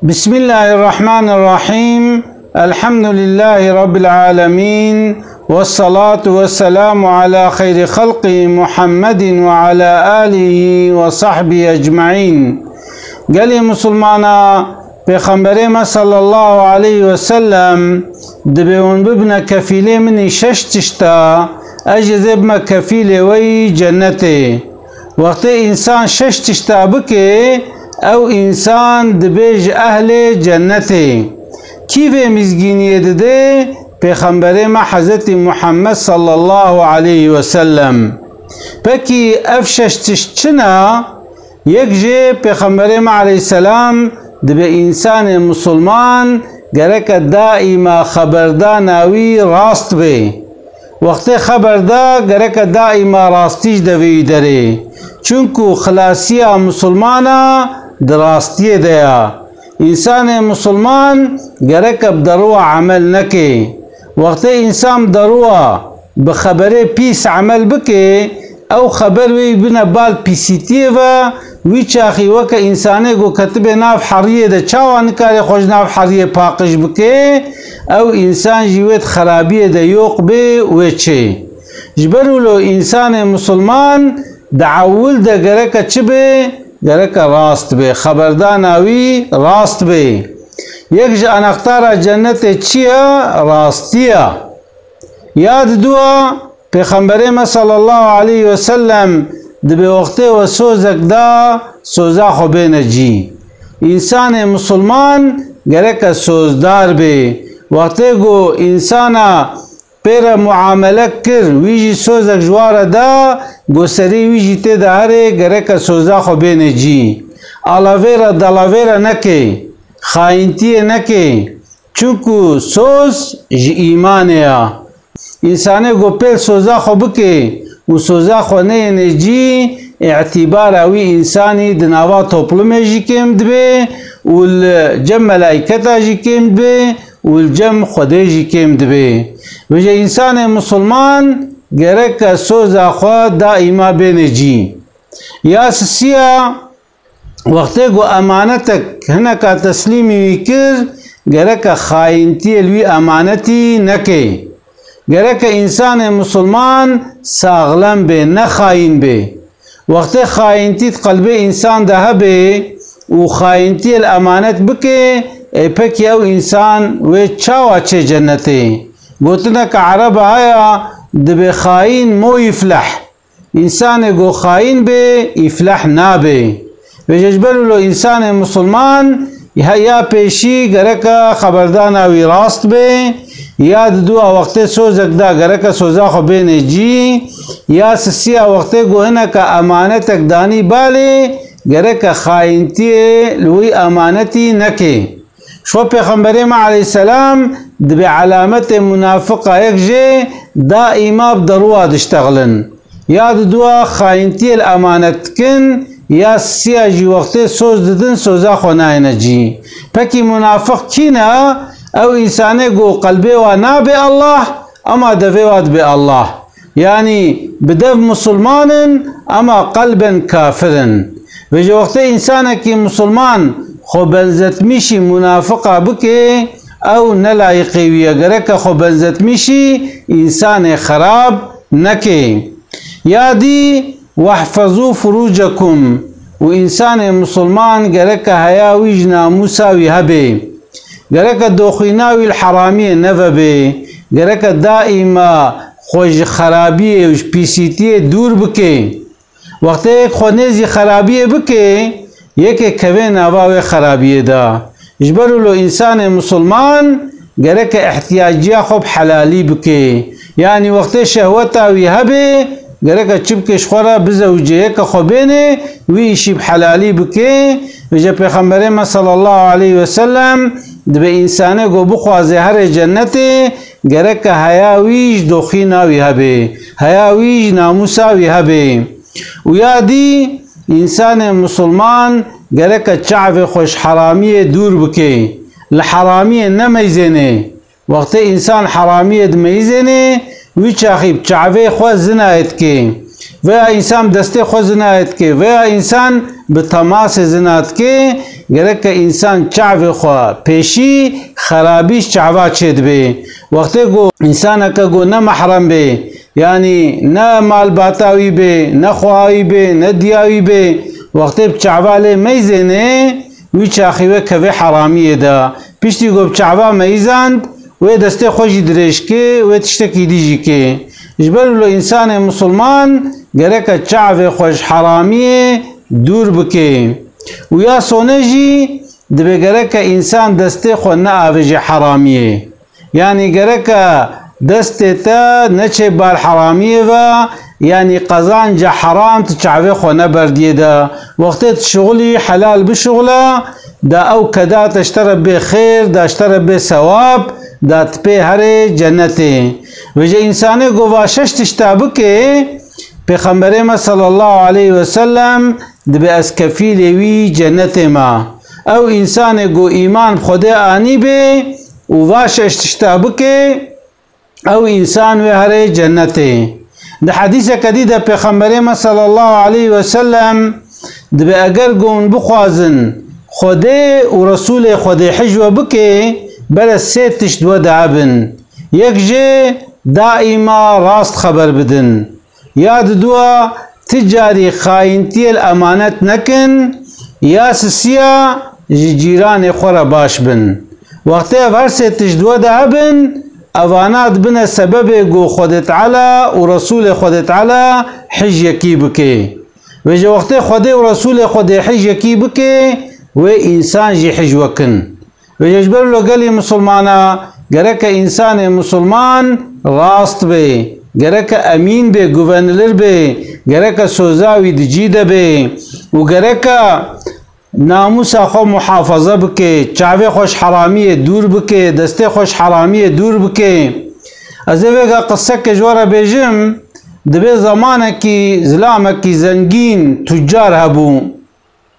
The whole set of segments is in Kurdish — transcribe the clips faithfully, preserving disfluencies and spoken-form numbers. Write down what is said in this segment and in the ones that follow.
Bismillahirrahmanirrahim. Elhamdülillahi Rabbil alemin. Vessalatu vesselamu ala hayri halqi Muhammedin ve ala alihi ve sahbihi ecmaîn. Gelê Musulmana, Pêxemberê me sallallahu aleyhi ve sellem dibê hûn bibine kefîlê min î şeş tişta, ez jî zê bime kefîlê we yî cennetê. Wextê însan şeş tişta bike, ew însan dibe ji ehlê cennetê. Kî vê mizgîniyê dide? Pêxemberê me Hezretî Muhammed sallallahu aleyhi ve sellem. Pekî ev şeş tişt çi ne? Yek jê Pêxemberê me aleyhisselam dibe însanê musulman gereke daîma xeberdana wî rast be. Wextê xeber da, gereke daîma rastî ji devê wî derê. Çunku xilasiya musulmana di rastiyê de ya. Însanê musulman gereke bi deruwa emel neke. Wextê însan bi deruwa, bi xeberê pîs emel bike, ew xeber wê bine bal pîsîtiyê ve, wî çaxî weke însanê ku ketibê nav heriyê de çawa nikare xwe ji nav heriyê paqij bike, ew însan jî wê di xerabiyê de yoq bê, wê çê. Ji ber wilo însanê musulman di ewil de gereke çi bê? Gereke rast bê. Xeberdana wî rast bê. Yek ji anextara cennetê çi ye? Rastî ye. Ya diduwa, Pêxemberê me sallallahu aleyhi ve sellem dibê wextê we sozek da, soza xwe bêne cî. Însanê musulman gereke sozdar bê. Wextê ku însana pê re muamele kir, wî jî sozek ji wa re da, ku serê wî jî tê de here, gereke soza xwe bêne cî. Alavêra dalavêra neke, xayîntiyê neke. Çunku soz ji îmanê ya. Însanê ku pêl soza xwe bike û soza xwe neyêne cî, îtîbara wî însanî di nava toplumê jî kêm dibe û li cem melayketa jî kêm dibe û li cem Xwedê jî kêm dibe. Vêje însanê musulman gereke soza xwe daîma bêne cî. Ya sisiya, wextê ku emanetek hineka teslîmî wî kir, gereke xayîntiyê li wî emanetî neke. Gereke însanê musulman saxlem bê, ne xayîn bê. Wextê xayîntî di qelbê însan de hebe û xayîntiyê li emanet bike, ê pekî ew însan wê çawa çê cennetê? Gotineke ereba heye, dibê xayîn mo yifleh. Însanê ku xayîn bê, îfleh nabe. Vêje ji ber wilo însanê musulman he ya pêşî gereke xeberdana wî rast be, ya diduwa wextê sozek da gereke soza xwe bêne cî, ya sisiya wextê ku hineke emanetek danî balê, gereke xayîntiyê li wî emanetî neke. Ji xwe Pêxemberê me aleyhisselam dibê elametê munafiqa yek jê daîma bi deruwa diştexilin. Ya diduwa xayîntiyê li emanet dikin, ya sisiya jî wextê soz didin, soza xwe nayêne cî. Pekî munafiq kî ne? Ew însanê ku qelbê wa nabe Allah, ema devê wa dibe Allah. Yanî bi dev musulman in, ema qelben kafir in. Vêje wextê însanekî musulman xwe benzetmîşî munafiqa bike, ew ne layiqê wî ye. Gereke xwe benzetmîşî însanê xerab neke. Ya dî, "Wehfezû furucekum", û însanê musulman gereke heya wî ji namûsa wî hebe. Gereke doxîna wî li heramiyê nevebe. Gereke daîma xwe ji xerabiyê û ji pîsîtiyê dûr bike. Wextê yek xwe nêzî xerabiyê bike, yekê keve nava wê xerabiyê de. Ji ber wilo însanê musulman gereke ihtiyaciya xwe bi helalî bike. Yanî wextê şehweta wî hebe, gereke çi bike, ji xwe re bizewicê, yeke xwe bêne, wî îşî bi helalî bike. Vêje Pêxemberê me sallallahu aleyhi ve sellem dibe însanê ku bixwaze here cennetê, gereke heya wî ji doxîna wî hebe, heya wî ji namûsa wî hebe. Û ya dî, însanê musulman gereke çavê xwe ji heramiyê dûr bike, li heramiyê nemeyzêne. Wextê însan heramiyê dimeyzêne, wî çaxî bi çavê xwe zinayê dike. Veya însan bi destê xwe zinayê dike. Veya însan bi temasê zina dike. gereke însan çavê xwe pêşî, xerabî ji çava çêdibe. Wextê ku însaneke ku ne mehrem be, yanî ne malbata wî be, ne xweha wî be, ne diya wî be, wextê bi çava lê meyzêne, wî çaxî wê kevê heramiyê de. Piştî ku bi çava meyzand, wê destê xwe jî dirêj ke, wê tiştekî dî jî ke. Ji ber wilo însanê misilman gereke çavê xwe ji heramiyê dûr bike. Û ya sone jî dibe gereke însan destê xwe neavêje heramiyê. Yanî gereke destê te neçe bar heramiyê ve, yanî qezanca heram tu çavê xwe neberdiyê de. Wextê tu şixulî helal bişixule, da ew keda te ji te re bê xêr, da ji te re bê sewab, da tu pê herê cennetê. Vêje însanê ku va şeş tişta bike, Pêxemberê me sallallahu aleyhi ve sellem dibe ez kefîlê wî cennetê me. Ew însanê ku îman bi Xwedê anî bê û va şeş tişta bike, ew însan wê herê cennetê. Di hedîseke dî de Pêxemberê me sallallahu aleyhi ve sellem dibe eger ku hûn bixwazin Xwedê û Resûlê Xwedê hij we bike, bere sê tişt we de hebin. Yek jê daîma rast xeber bidin. Ya didua ti carî xayîntiyê li emanet nekin, ya sisiya ji cîranê xwe re baş bin. Wextê ev her sê tişt di we de hebin, evana dibine sebebê ku Xwedê Teala û Resûlê Xwedê Teala hij yekî bike. Vêje wextê Xwedê û Resûlê Xwedê hij yekî bike, wê însan jî hij we kin. Vêje ji ber wilo gelî misilmana gereke însanê misilman rast bê, gereke emîn bê, guvenilir bê, gereke soza wî di cî de bê û gereke namûsa xwe muhafaza bike, çavê xwe ji heramiyê dûr bike, destê xwe ji heramiyê dûr bike. Ez ê vêga qiseke ji we re bêjim, dibê zamanekî zilamekî zengîn, tucar hebû.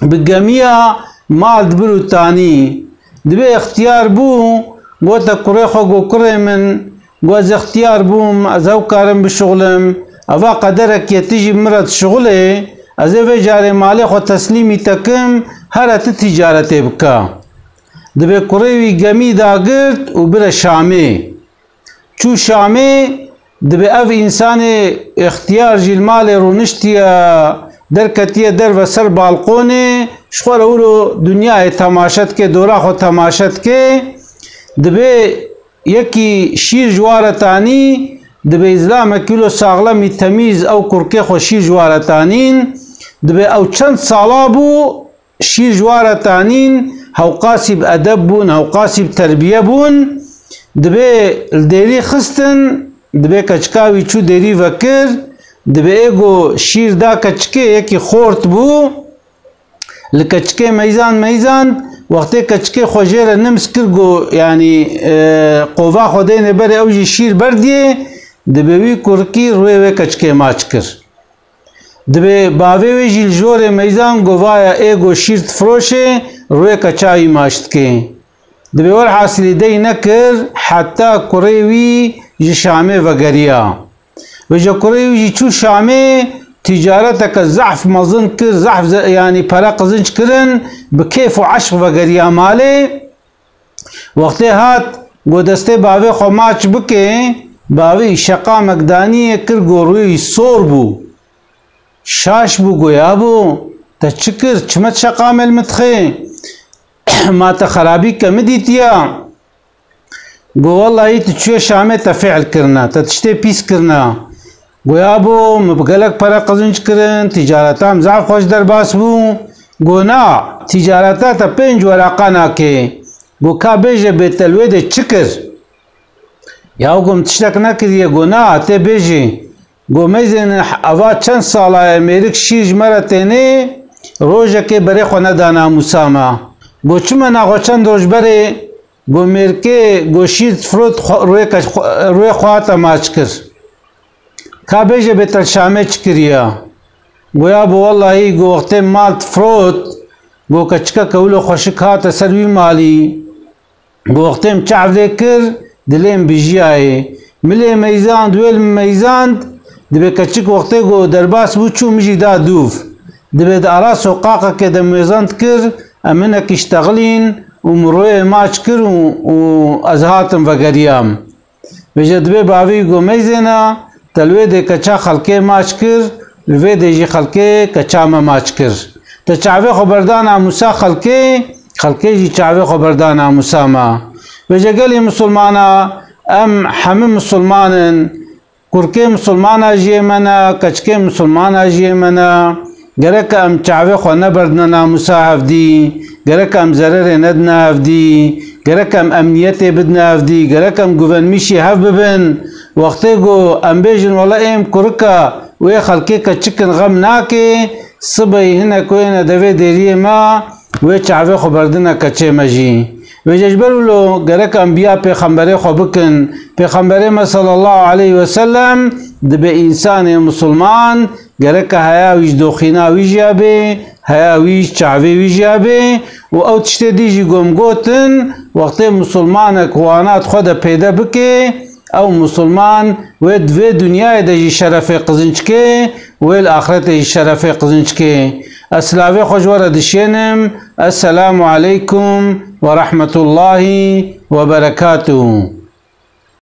Bi gemiya mal dibir û tanî. Dibê extiyar bû, gote kurê xwe, got, kurê min, got, ez extiyar bûm, ez hew karim bişuxulim, eva qederek ye, tu jî bi min re dişuxulê, ez ê vê carê malê xwe teslîmî te kim, here tu tîcaretê bike. Dibê kurê wî gemî dagirt û bire Şamê. Çû Şamê, dibê ev însanê extiyar jî li malê rûniştiye, derketiye derve ser balqonê, ji xwe re wilo dinyayê temaşe dike, dora xwe temaşe dike. Dibê yekî şîr ji wa re tanî, dibê îzlamekî wilo saxlemî temîz ew kurkê xwe şîr ji wa re tanîn. Dibê ew çend sala bû, şîr ji wa re tanîn, hewqasî bi edeb bûn, hewqasî bi terbiye bûn. Dibê li dêrî xistin, dibê keçika wî çû dêrî vekir, dibê ê ku şîr da keçikê, yekî xort bû, li keçikê meyzand meyzand, wextê keçikê xwe jê re nims kir, got, yanî, e, qova xwe deyne berê, ew jî şîr berdiyê, dibê wî kurkî rûyê wê keçikê maç kir. Dibê bavê wê jî li jorê meyzan, got, vaya ê got şîr difiroşê, rûyê keça wî maç dikê. Dibê werhasilî dey nekir, heta kurê wî ji Şamê vegeriya. Vêje kurê wî jî çû Şamê, tîcareteke zehf mezin kir, zehf ze-, yanî pere qizinc kirin, bi kêf û eşq vegeriya malê. Wextê hat, got, destê bavê xwe maç bike, bavê wî şeqamek daniyê, kir, got, rûyê wî sor bû. Şaş bû, got, yabo, te çi kir? Çima tu şeqamê li min dixê? Ma te xerabî ke min dîtiya? Got, wellahî tu çûye Şamê, te fiil kirine, te tiştê pîs kirine. Got, yabo, min bi gelek pere qizinc kirin, tîcareta min zaf xweş derbas bû. Got, na, tîcareta te pênc wereqa nake. Got, ka bêje bê te li wê de çi kir? Ya got, min tiştek nekiriye. Got, na, tê bêjî. Got, meyzênin, eva çend sala ye mêrik şîr ji me re tênê, rojekê berê xwe neda namûsa me. Got, çima naxwe çend roj berê? Got, mêrikê, got, şîr difirot, xwe-, rûyê ke-, xwe-, rûyê xwe hate maç kir. Ka bêje bê te li Şamê çi kiriye? Got, yabo, wellahî, got, wextê mal difirot, got, keçikeke wilo xweşik hate ser wî malî. Got, wextê min çav lê kir, dilê min bijiyayê. Min lê meyzand, wê li min meyzand, dibê keçik wextê got derbas bû, çû, min jî da dûv. Dibê di ara soqaqekê de mêzand kir, Em hinek îştexilîn û min rûyê maç kir û, û ez hatim vegeriyam. Vêje dibê bavî go meyzêna, te li wê dê keça xelkê maç kir, li vê dê jî xelkê keça me maç kir. Te çavê xwe berdana Mûsa xelkê, xelkê jî çavê xwe berdana Mûsa me. Vêje gelî misilmana, em hemî misilman in, kurkê misilmana jiyê me ne, keçikê misilmana jiyê me ne. Gerek em çavê xwe neberdine namûsa hevdî, gerek em zererê nedine hevdî, gerek em emniyetê bidine hevdî, gerek em guvenmîşî hev bibin. Wextê ku em bêjin wele êm kurika wê xelkê keçikin xem nake, sibeyî hinek wêne devê dêriyê me, wê çavê xwe berdine keçê me jî. Vêje ji ber wilo gerek em biya pêxemberê xwe bikin. Pêxemberê me sallallahu aleyhi ve sellem dibe însanê misilman gereke heya wî ji doxîna wî jiya bê, heya wî ji çavê wî jiya bê û ew tiştê dî jî gom gotin, wextê misilmanek wana di xwe de pêde bike, ew misilman wê di vê dinyayê de jî şerefê qizinc ke, wê li axretê jî şerefê qizinc ke. Ez silavê xwe ji we re dişênim. Esselamu aleykum ve rahmetullahi ve berekatuhu.